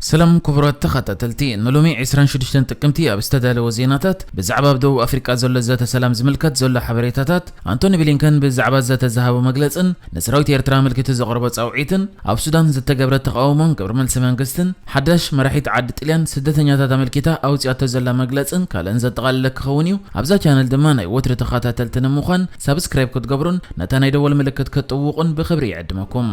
ሰላም ክቡራት ተኸታተልቲ፣ ንሎሚ ዕስራን ሽዱሽተን ጥቅምቲ ኣብ ዝተዳለወ ዜናታት፣ ብዛዕባ ኣብ ደቡብ ኣፍሪቃ ዘሎ ዘተ ሰላም ዝምልከት ዘሎ ሓበሬታታት፣ ኣንቶኒ ብሊንከን ብዛዕባ ዘተ ዝሃቦ መግለጽን፣ ንሰራዊት ኤርትራ ኣመልኪቱ ዘቕረቦ ጻውዒትን፣ ኣብ ሱዳን ዝተገብረ ተቓውሞን ግብረ መልሲ መንግስትን፣ ሓዳሽ መራሒት ዓዲ ጥልያን ስደተኛታት ኣመልኪታ ኣውጺኣቶ ዘላ መግለጽን ካልእን ዘጠቓለለ ክኸውን እዩ። ኣብዛ ቻነል ድማ ናይ ወትሪ ተኸታተልቲ ንምዃን ሳብስክራይብ ክትገብሩን ነታ ናይ ደወል ምልክት ክትጥውቑን ብኽብሪ ይዕድመኩም።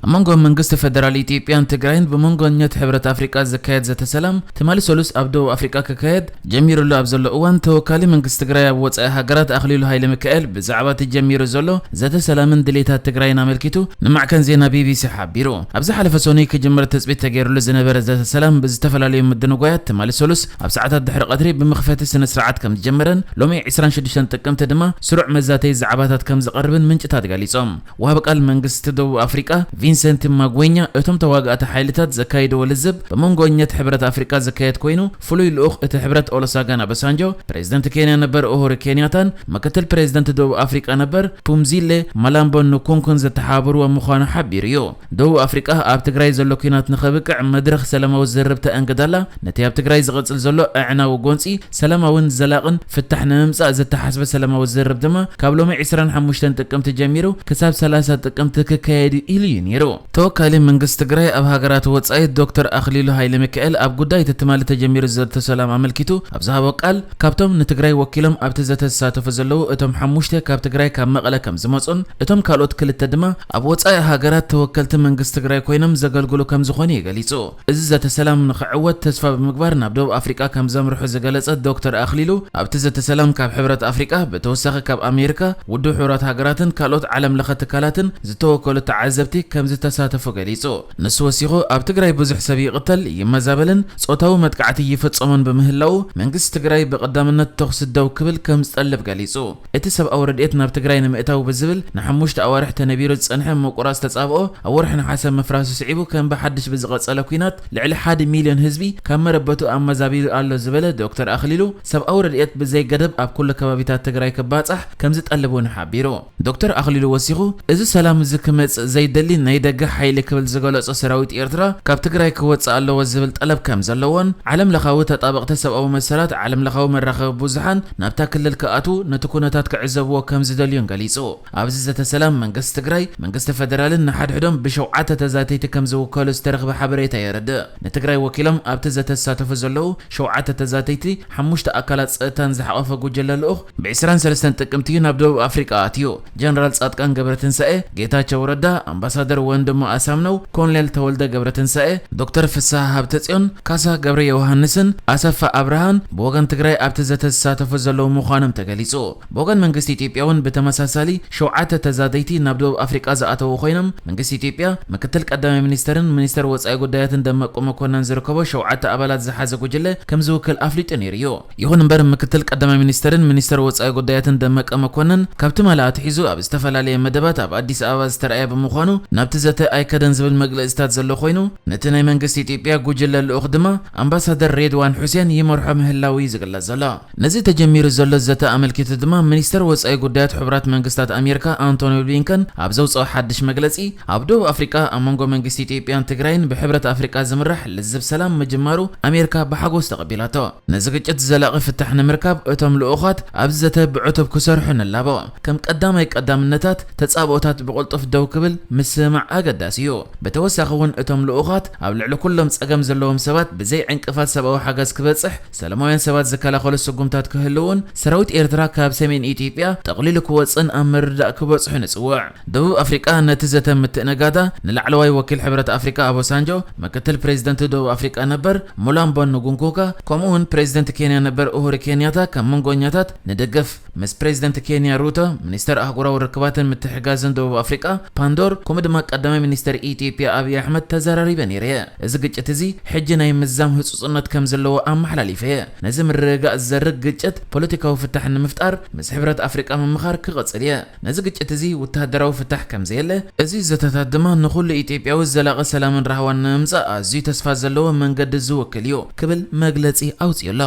ኣብ መንጎ መንግስቲ ፌደራል ኢትዮጵያን ትግራይን ብመንጎኛት ሕብረት ኣፍሪቃ ዝካየድ ዘተ ሰላም ትማሊ ሰሉስ ኣብ ደቡብ ኣፍሪቃ ክካየድ ጀሚሩሉ ኣብ ዘሎ እዋን፣ ተወካሊ መንግስቲ ትግራይ ኣብ ወጻኢ ሃገራት ኣኽሊሉ ሃይለ ሚካኤል ብዛዕባ እቲ ጀሚሩ ዘሎ ዘተ ሰላምን ድሌታት ትግራይን ኣመልኪቱ ንማዕከን ዜና ቢቢሲ ሓቢሩ። ኣብ ዝሓለፈ ሰኑይ ክጅምር ትጽቢት ተገይሩሉ ዝነበረ ዘተ ሰላም ብዝተፈላለዩ ምድንጓያት ትማሊ ሰሉስ ኣብ ሰዓታት ድሕሪ ቀትሪ ብመኽፈቲ ስነ ስርዓት ከም ዝጀመረን ሎሚ ዕስራን ሽዱሽተን ጥቅምቲ ድማ ስሩዕ መዛተይ ዛዕባታት ከም ዝቐርብን ምንጭታት ገሊጾም። ወሃቢ ቃል መንግስቲ ደቡብ ኣፍሪቃ ቪንሰንት ማጉኛ እቶም ተዋጋእቲ ሓይልታት ዘካይድዎ ልዝብ ብመንጎኛት ሕብረት ኣፍሪቃ ዝካየድ ኮይኑ፣ ፍሉይ ልኡኽ እቲ ሕብረት ኦሎሳጋን ኣበሳንጆ፣ ፕሬዝደንት ኬንያ ነበር ኡሁሩ ኬንያታን ምክትል ፕሬዝደንት ደቡብ ኣፍሪቃ ነበር ፑምዚሌ ማላምቦ ንኩንኩን ዘተሓባበርዎ ምዃኑ ሓቢሩ እዩ። ደቡብ ኣፍሪቃ ኣብ ትግራይ ዘሎ ኲናት ንኸብቅዕ መድረኽ ሰላማዊ ዝርርብ ተኣንግድ ኣላ። ነቲ ኣብ ትግራይ ዝቕጽል ዘሎ ኣዕናዊ ጎንጺ ሰላማውን ዘላቕን ፍታሕ ንምምጻእ ዝተሓስበ ሰላማዊ ዝርርብ ድማ ካብ ሎሚ ዕስራን ሓሙሽተን ጥቅምቲ ጀሚሩ ክሳብ ሰላሳ ጥቅምቲ ክካየድ እዩ ኢሉ እዩ ነይሩ። ተወካሊ መንግስቲ ትግራይ ኣብ ሃገራት ወጻኢ ዶክተር ኣኽሊሉ ሃይለ ሚካኤል ኣብ ጉዳይ እቲ ትማሊ ተጀሚሩ ዘተ ሰላም ኣመልኪቱ ኣብ ዝሃቦ ቃል፣ ካብቶም ንትግራይ ወኪሎም ኣብቲ ዘተ ዝሳተፉ ዘለዉ እቶም ሓሙሽተ ካብ ትግራይ ካብ መቐለ ከም ዝመጹን እቶም ካልኦት ክልተ ድማ ኣብ ወጻኢ ሃገራት ተወከልቲ መንግስቲ ትግራይ ኮይኖም ዘገልግሉ ከም ዝኾኑ እዩ ገሊጹ። እዚ ዘተ ሰላም ንኽዕወት ተስፋ ብምግባር ናብ ደቡብ ኣፍሪቃ ከም ዘምርሑ ዝገለጸ ዶክተር ኣኽሊሉ፣ ኣብቲ ዘተ ሰላም ካብ ሕብረት ኣፍሪቃ ብተወሳኺ ካብ ኣሜሪካ፣ ውድብ ሕቡራት ሃገራትን ካልኦት ዓለም ለኸ ትካላትን ዝተወከሉ ተዓዘብቲ ከም ዝተሳተፉ ገሊጹ። ንሱ ወሲኹ፣ ኣብ ትግራይ ብዙሕ ሰብ ይቕተል፣ ይመዛበልን ጾታዊ መጥቃዕቲ ይፍጸሞን ብምህላዉ፣ መንግስቲ ትግራይ ብቐዳምነት ተኹሲ ደው ክብል ከም ዝጠልብ ገሊጹ። እቲ ሰብኣዊ ረድኤት ናብ ትግራይ ንምእታው ብዝብል ንሓሙሽተ ኣዋርሕ ተነቢሩ ዝጸንሐ ምቁራጽ ተጻብኦ ኣብ ወርሒ ነሓሰ ምፍራሱ ስዒቡ ከም ብሓድሽ ብዝቐጸለ ኲናት ልዕሊ ሓደ ሚልዮን ህዝቢ ካብ መረበቱ ኣመዛቢሉ ኣሎ ዝበለ ዶክተር ኣኽሊሉ፣ ሰብኣዊ ረድኤት ብዘይ ገደብ ኣብ ኩሉ ከባቢታት ትግራይ ክባጻሕ ከም ዝጠልብ እውን ሓቢሩ። ዶክተር ኣኽሊሉ ወሲኹ፣ እዚ ሰላም እዚ ክመጽእ ዘይደሊ ናይ ደገ ሓይሊ ክብል ዝገለጾ ሰራዊት ኤርትራ ካብ ትግራይ ክወጽእ ኣለዎ ዝብል ጠለብ ከም ዘለዎን ዓለም ለኻዊ ተጣበቕቲ ሰብኣዊ መሰላት ዓለም ለኻዊ መራኸቢ ብዙሓን ናብታ ክልል ክኣትዉ ነቲ ኩነታት ክዕዘብዎ ከም ዝደልዩን ገሊጹ። ኣብዚ ዘተ ሰላም መንግስቲ ትግራይ፣ መንግስቲ ፌደራልን ንሓድሕዶም ብሸውዓተ ተዛተይቲ ከም ዝውከሉ ዝተረኽበ ሓበሬታ የረድእ። ንትግራይ ወኪሎም ኣብቲ ዘተ ዝሳተፉ ዘለዉ ሸውዓተ ተዛተይቲ፣ ሓሙሽተ ኣካላት ጸጥታን ዝሓቖፈ ጉጅለ ልኡኽ፣ ብ ዕስራን ሰለስተን ጥቅምቲ ናብ ደቡብ ኣፍሪቃ ኣትዩ። ጀነራል ጻድቃን ገብረትንሳኤ፣ ጌታቸው ረዳ፣ ኣምባሳደር ወንድሙ ኣሳምነው፣ ኮሎኔል ተወልደ ገብረትንሳኤ፣ ዶክተር ፍስሃ ሃብተጽዮን፣ ካሳ ገብረ ዮውሃንስን ኣሰፋ ኣብርሃን ብወገን ትግራይ ኣብቲ ዘተ ዝሳተፉ ዘለዉ ምዃኖም ተገሊጹ። ብወገን መንግስቲ ኢትዮጵያ እውን ብተመሳሳሊ ሸውዓተ ተዛተይቲ ናብ ደቡብ ኣፍሪቃ ዝኣተዉ ኮይኖም፣ መንግስቲ ኢትዮጵያ ምክትል ቀዳማይ ሚኒስተርን ሚኒስተር ወጻኢ ጉዳያትን ደመቀ መኮነን ዝርከቦ ሸውዓተ ኣባላት ዝሓዘ ጉጅለ ከም ዝውክል ኣፍሊጡ ነይሩ እዩ። ይኹን እምበር፣ ምክትል ቀዳማይ ሚኒስተርን ሚኒስተር ወጻኢ ጉዳያትን ደመቀ መኮነን ካብ ትማሊ ኣትሒዙ ኣብ ዝተፈላለየ መደባት ኣብ ኣዲስ ኣበባ ዝተረኣየ ብምዃኑ ናብቲ ዘተ ኣይከደን ዝብል መግለጺታት ዘሎ ኮይኑ፣ ነቲ ናይ መንግስቲ ኢትዮጵያ ጉጅለ ልኡኽ ድማ ኣምባሳደር ሬድዋን ሑሴን ይመርሖ ምህላዉ እዩ ዝግለጽ ዘሎ። ነዚ ተጀሚሩ ዘሎ ዘተ ኣመልኪቱ ድማ ሚኒስተር ወጻኢ ጉዳያት ሕቡራት መንግስታት ኣሜሪካ ኣንቶኒ ብሊንከን ኣብ ዘውጽኦ ሓድሽ መግለጺ፣ ኣብ ደቡብ ኣፍሪቃ ኣብ መንጎ መንግስቲ ኢትዮጵያን ትግራይን ብሕብረት ኣፍሪቃ ዝምራሕ ልዝብ ሰላም ምጅማሩ ኣሜሪካ ብሓጎስ ተቐቢላቶ። ነዚ ግጭት ዘላቒ ፍታሕ ንምርካብ እቶም ልኡኻት ኣብዚ ዘተ ብዕቱብ ክሰርሑ ንላቦ። ከም ቀዳማይ ቀዳምነታት ተጻብኦታት ብቕልጡፍ ደው ክብል ምስምማዕ ኣገዳሲ እዩ። ብተወሳኺ እውን እቶም ልኡኻት ኣብ ልዕሊ ኩሎም ጸገም ዘለዎም ሰባት ብዘይ ዕንቅፋት ሰብኣዊ ሓገዝ ክበጽሕ፣ ሰላማውያን ሰባት ዝከላኸሉ ስጉምታት ክህልውን ሰራዊት ኤርትራ ካብ ሰሜን ኢትዮጵያ ጠቕሊሉ ክወጽእን ኣብ ምርድዳእ ክበጽሑ ንጽውዕ። ደቡብ ኣፍሪቃ ነቲ ዘተ ምትእንጋዳ ንላዕለዋይ ወኪል ሕብረት ኣፍሪቃ ኣቦሳንጆ፣ ምክትል ፕሬዚደንት ደቡብ ኣፍሪቃ ነበር ሙላምቦ ንጉንጉጋ፣ ከምኡ እውን ፕሬዚደንት ኬንያ ነበር ኡሁሩ ኬንያታ ከም መንጎኛታት ንድግፍ። ምስ ፕሬዚደንት ኬንያ ሩቶ፣ ሚኒስተር ኣህጉራዊ ርክባትን ምትሕጋዝን ደቡብ ኣፍሪቃ ፓንዶር፣ ከምኡ ድማ ቀዳማይ ሚኒስተር ኢትዮጵያ ኣብይ ኣሕመድ ተዘራሪበ ነይረ እየ። እዚ ግጭት እዚ ሕጂ ናይ ምዛም ህጹጽነት ከም ዘለዎ ኣመሓላሊፈ እየ። ነዚ ምርግጋእ ዝዘርግ ግጭት ፖለቲካዊ ፍታሕ ንምፍጣር ምስ ሕብረት ኣፍሪቃ ምምኻር ክቐጽል እየ። ነዚ ግጭት እዚ ወተሃደራዊ ፍታሕ ከም ዘየለ፣ እዚ ዘተታት ድማ ንኹሉ ኢትዮጵያዊ ዘላቒ ሰላምን ራህዋን ንምምጻእ ኣዝዩ ተስፋ ዘለዎ መንገዲ ዝውክል እዩ ክብል መግለጺ ኣውጺኡ ኣሎ።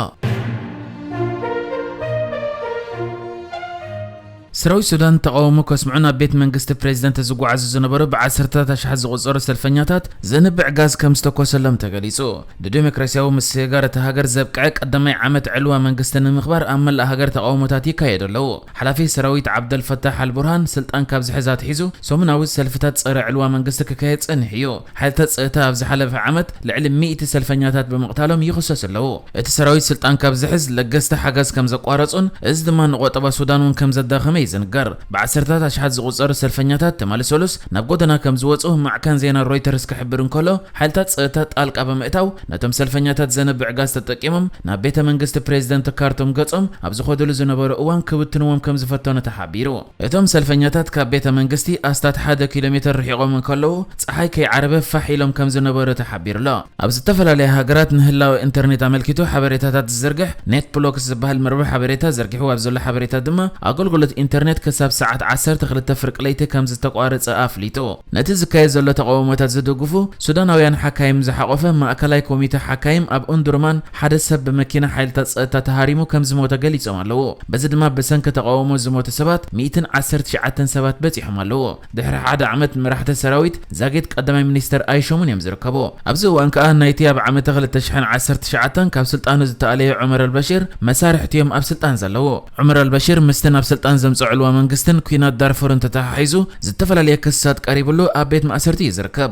ሰራዊት ሱዳን ተቓውሞ ከስምዑ ናብ ቤት መንግስቲ ፕሬዝደንት ዝጓዓዙ ዝነበሩ ብዓሰርታት ኣሽሓት ዝቑጸሩ ሰልፈኛታት ዘንብዕ ጋዝ ከም ዝተኮሰሎም ተገሊጹ። ንዴሞክራሲያዊ ምስግጋር እታ ሃገር ዘብቅዐ ቀዳማይ ዓመት ዕልዋ መንግስቲ ንምኽባር ኣብ መላእ ሃገር ተቓውሞታት ይካየዱ ኣለዉ። ሓላፊ ሰራዊት ዓብደልፈታሕ ኣልቡርሃን ስልጣን ካብ ዝሕዝ ኣትሒዙ ሰሙናዊ ሰልፍታት ጸረ ዕልዋ መንግስቲ ክካየድ ጸኒሑ እዩ። ሓይልታት ጸጥታ ኣብ ዝሓለፈ ዓመት ልዕሊ ሚእቲ ሰልፈኛታት ብምቕታሎም ይኽሰሱ ኣለዉ። እቲ ሰራዊት ስልጣን ካብ ዝሕዝ ለገስቲ ሓገዝ ከም ዘቋረጹን እዚ ድማ ንቆጠባ ሱዳን እውን ከም ዘዳኸመ ይዝንገር። ብዓሰርታት ኣሽሓት ዝቑጸሩ ሰልፈኛታት ትማሊ ሰሉስ ናብ ጎደና ከም ዝወጹ ማዕከን ዜና ሮይተርስ ክሕብር እንከሎ፣ ሓይልታት ጸጥታ ጣልቃ ብምእታው ነቶም ሰልፈኛታት ዘንብዕ ጋዝ ተጠቂሞም ናብ ቤተ መንግስቲ ፕሬዝደንት ካርቱም ገጾም ኣብ ዝኸድሉ ዝነበሩ እዋን ክብትንዎም ከም ዝፈተኑ ተሓቢሩ። እቶም ሰልፈኛታት ካብ ቤተ መንግስቲ ኣስታት ሓደ ኪሎ ሜተር ርሒቖም እንከለዉ ጸሓይ ከይዓረበ ፋሕ ኢሎም ከም ዝነበሩ ተሓቢሩ ኣሎ። ኣብ ዝተፈላለያ ሃገራት ንህላወ ኢንተርኔት ኣመልኪቱ ሓበሬታታት ዝዝርግሕ ኔት ብሎክስ ዝበሃል መርበብ ሓበሬታ ዘርጊሑ ኣብ ዘሎ ሓበሬታ ድማ ኣገልግሎት ኢንተርኔት ክሳብ ሰዓት ዓሰርተ ክልተ ፍርቂ ለይቲ ከም ዝተቋረጸ ኣፍሊጡ። ነቲ ዝካየድ ዘሎ ተቓውሞታት ዝድግፉ ሱዳናውያን ሓካይም ዝሓቖፈ ማእከላይ ኮሚተ ሓካይም ኣብ ኡንዱርማን ሓደ ሰብ ብመኪና ሓይልታት ጸጥታ ተሃሪሙ ከም ዝሞተ ገሊጾም ኣለዉ። በዚ ድማ ብሰንኪ ተቓውሞ ዝሞቱ ሰባት ሚእትን ዓሰርተ ትሽዓተን ሰባት በጺሖም ኣለዉ። ድሕሪ ሓደ ዓመት መራሕቲ ሰራዊት ዛጊት ቀዳማይ ሚኒስተር ኣይሾሙን እዮም ዝርከቡ። ኣብዚ እዋን ከኣ ናይቲ ኣብ ዓመተ ክልተ ሽሕን ዓሰርተ ትሽዓተን ካብ ስልጣኑ ዝተኣለየ ዑመር ኣልበሺር መሳርሕቲ እዮም ኣብ ስልጣን ዘለዉ። ዑመር ኣልበሺር ምስቲ ናብ ስልጣን ዘምጽኦ ዕልዋ መንግስትን ኲናት ዳርፉርን ተተሓሒዙ ዝተፈላለየ ክስታት ቀሪብሉ ኣብ ቤት ማእሰርቲ እዩ ዝርከብ።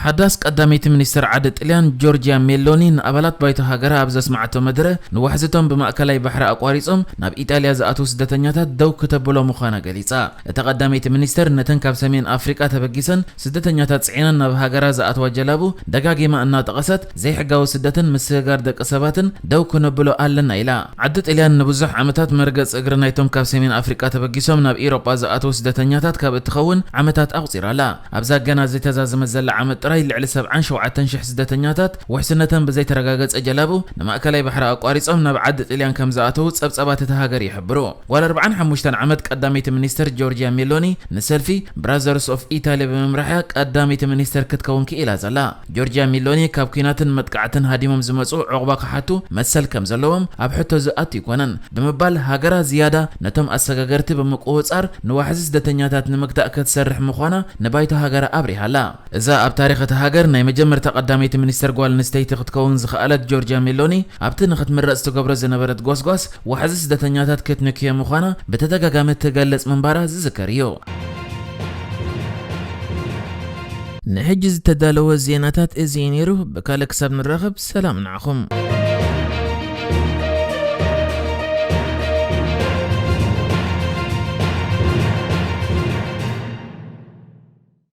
ሓዳስ ቀዳመይቲ ሚኒስትር ዓዲ ጥልያን ጆርጂያ ሜሎኒ ንኣባላት ባይቶ ሃገራ ኣብ ዘስማዓቶ መደረ ንዋሕዝቶም ብማእከላይ ባሕሪ ኣቋሪጾም ናብ ኢጣልያ ዝኣትዉ ስደተኛታት ደው ክተብሎ ምዃና ገሊጻ። እታ ቀዳመይቲ ሚኒስትር ነተን ካብ ሰሜን ኣፍሪቃ ተበጊሰን ስደተኛታት ጽዒነን ናብ ሃገራ ዝኣትዋ ጀላቡ ደጋጊማ እናጠቐሰት ዘይሕጋዊ ስደትን ምስግጋር ደቂ ሰባትን ደው ክነብሎ ኣለና ኢላ። ዓዲ ጥልያን ንብዙሕ ዓመታት መርገጽ እግሪ ናይቶም ካብ ሰሜን ኣፍሪቃ ተበጊሶም ናብ ኢሮጳ ዝኣትዉ ስደተኛታት ካብ እትኸውን ዓመታት ኣቑጺራ ኣላ። ኣብዛ ገና ዘይተዛዘመት ዘላ ዓመት ጥራይ ልዕሊ ሰብዓን ሸውዓተን ሽሕ ስደተኛታት ውሕስነተን ብዘይተረጋገጸ ጀላቡ ንማእከላይ ባሕሪ ኣቋሪጾም ናብ ዓዲ ጥልያን ከም ዝኣተዉ ጸብጻባት እታ ሃገር ይሕብሩ። ጓል ኣርብዓን ሓሙሽተን ዓመት ቀዳመይቲ ሚኒስትር ጆርጂያ ሜሎኒ ንሰልፊ ብራዘርስ ኦፍ ኢታሊ ብምምራሕያ ቀዳመይቲ ሚኒስትር ክትከውን ክኢላ ዘላ። ጆርጂያ ሜሎኒ ካብ ኲናትን መጥቃዕትን ሃዲሞም ዝመጹ ዑቕባ ክሓቱ መሰል ከም ዘለዎም ኣብ ሕቶ ዝኣቱ ኣይኮነን ብምባል ሃገራ ዝያዳ ነቶም ኣሰጋገርቲ ብምቁጽጻር ንዋሕዚ ስደተኛታት ንምግታእ ክትሰርሕ ምዃና ንባይቶ ሃገራ ኣብሪሃ ኣላ። እዛ ኣብ ታሪኽ እታ ሃገር ናይ መጀመርታ ቀዳመይቲ ሚኒስትር ጓል ኣንስተይቲ ክትከውን ዝኸኣለት ጆርጂያ ሜሎኒ ኣብቲ ንክትምረጽ ትገብሮ ዝነበረት ጎስጓስ ዋሕዚ ስደተኛታት ክትንክዮ ምዃና ብተደጋጋሚ ትገልጽ ምንባራ ዝዝከር እዩ። ንሕጂ ዝተዳለወ ዜናታት እዚ እዩ ነይሩ። ብካልእ ክሳብ ንራኸብ ሰላም ንዓኹም።